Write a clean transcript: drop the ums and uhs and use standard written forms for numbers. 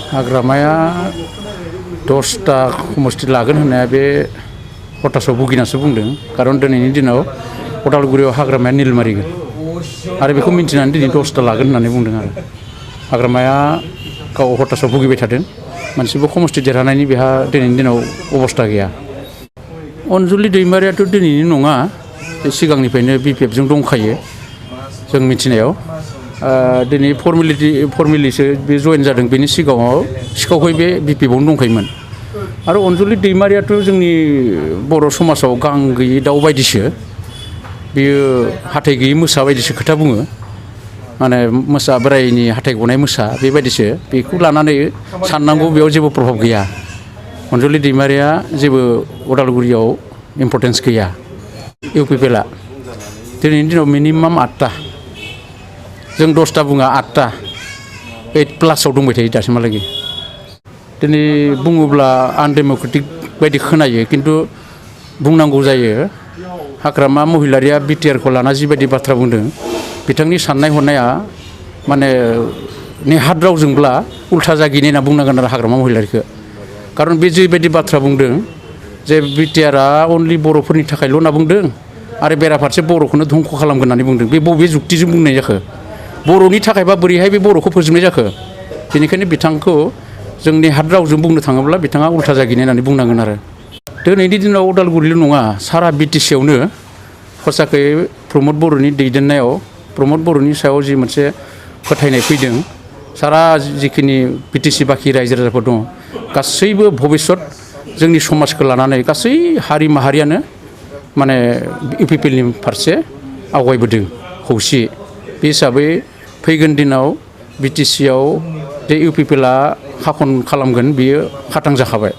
हाग्रामाया 10टा समष्टि लागोन होननाया बे हताशआव भुगिनासो बुंदों खारन दिनैनि दिनाव उदालगुरियाव हाग्रामाया निल मारिगोन आरो बेखौ मिन्थिनानै दिनै 10टा लागोन होननानै बुंदों आरो हाग्रामाया गाव हताशआव भुगिबाय थादों मोनसेबो समष्टि देरहानायनि बेहा दिनैनि दिनाव अबस्था गैया। अनजुलि दैमारियाथ' दिनैनि नङा सिगांनिफ्रायनो बिपिएफजों दंखायो जों मिथिनायाव दिनै फर्मेलिसो बे जइन जादों बेनि सिगाङाव सिखावखै बे बिपिएफआवनो दंखायोमोन आरो अनजुलि दैमारियाथ' जोंनि बर' समाजाव गां गैयै दाउ बायदिसो बेयो हाथाइ गैयै मोसा बायदिसो खोथा बुङो माने मोसा बोराइनि हाथाइ गनाय मोसा बेबायदिसो बेखौ लानानै साननांगौ बेयाव जेबो प्रभाब गैया। अनजुलि दैमारिया जेबो उदालगुरियाव इम्पर्टेन्स गैया। इउपिपिएलआ दिनैनि दिनाव मिनिमाम 8टा जों 10टा बुङा 8टा 8+ दंबाय थायो दासिमहालागै दिनै बुङोब्ला आनडेम'क्रेटिक बायदि खोनायो खिन्थु बुंनांगौ जायो हाग्रामा महिलारिया बिटिआरखौ लाना जिबायदि बाथ्रा बुंदों बिथांनि साननाय हनाया माने नेहाद रावजोंब्ला उल्था जागिनाय होनना बुंनांगोन आरो हाग्रामा महिलारिखौ खारन बे जिबायदि बाथ्रा बुंदों जे बिटिआरआ अनलि बर'फोरनि थाखायल' होनना बुंदों आरो बेराफारसे बर'खौनो धंख' खालामगोन होननानै बुंदों बे बबे जुक्तिजों बुंनाय जाखो बर'नि थाखायबा बोरैहाय बे बर'खौ फोजोबनाय जाखो बेनिखायनो बिथांखौ जों नेहाद रावजों बुंनो थाङोब्ला बिथाङा उल्था जागिनाय होननानै बुंनांगोन आरो दिनैनि दिनाव उदालगुरिल' नङा सारा बिटिसिआवनो हसाखै प्रमद बर'नि दैदेननायाव प्रमद बर'नि सायाव जि मोनसे फोथायनाय फैदों सारा जिखिनि बिटिसि बाखि रायजो राजाफोर दङ गासैबो भबिष्यत जोंनि समाजखौ लानानै गासै हारि माहारियानो माने इउपिपिएलनि फारसे आवगायबोदों खौसे बे हिसाबै फैगोन दिनाव बिटिसिआव जे इउपिपिएलआ खाखन खालामगोन बियो खाथां जाखाबाय।